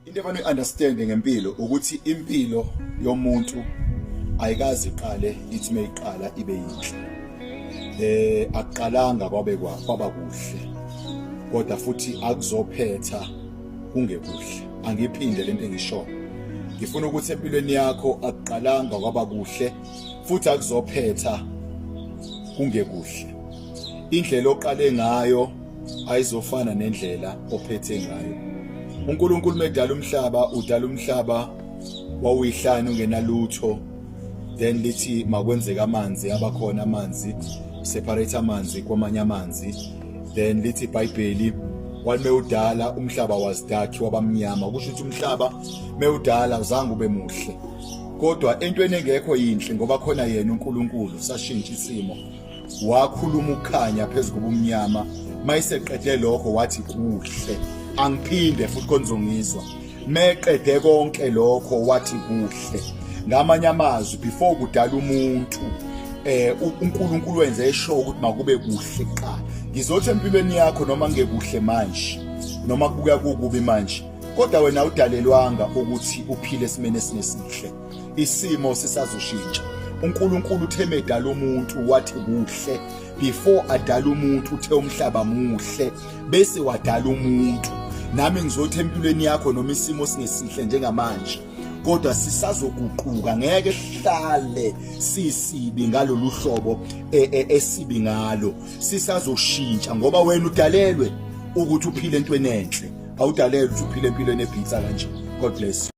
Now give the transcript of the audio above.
Into efanele understand ngempilo ukuthi impilo yomuntu ayikazi iqale ithi meyiqala ibe yinhle. Akuqalanga kwabe kwaba kuhle. Kodwa futhi akuzophetha kungekuhle. Angiphinde lento engisho. Ngifuna ukuthi empilweni yakho akuqalanga kwaba kuhle futhi akuzophetha kungekuhle. Indlela oqale ngayo ayizofana nendlela ophethe ngayo. uNkulunkulu medala umhlaba, udala umhlaba wawuyihlane ungenalutho, then lithi makwenzeka amanzi, abakhona amanzi, separate amanzi kwamanye amanzi. Then lithi iBhayibheli walime udala umhlaba was dark, wabamnyama, kusho ukuthi umhlaba mewudala uzange ube muhle, kodwa entweni engekho yinhle ngoba khona yena uNkulunkulu sashintsha isimo, wakhuluma ukukhanya phezu kobumnyama. Mayiseqede lokho wathi kuhle. Angiphinde futhi konzongizwa, meqede konke lokho wathi kuhle. Ngamanye amazwi, before kudala umuntu, uNkulunkulu wenze esho ukuthi makube kuhle kuqala. Ngizothi empilweni yakho, noma ngekuhle manje noma kubuka kukubi manje, kodwa wena udalelwanga ukuthi uphile esimeni esingesihle. Isimo sisazoshintsha. uNkulunkulu uthe medala umuntu wathi kuhle. Before adala umuntu uthe umhlaba muhle, bese wadala umuntu. Nami ngizothi empilweni yakho, noma isimo singesihle njengamanje, kodwa sisazoguquka. Ngeke sihlale sisibi ngalolu hlobo esibi ngalo, sisazoshintsha, ngoba wena udalelwe ukuthi uphile entweni enhle, awudalelwe ukuthi uphile empilweni ebhitsa kanje. God bless you.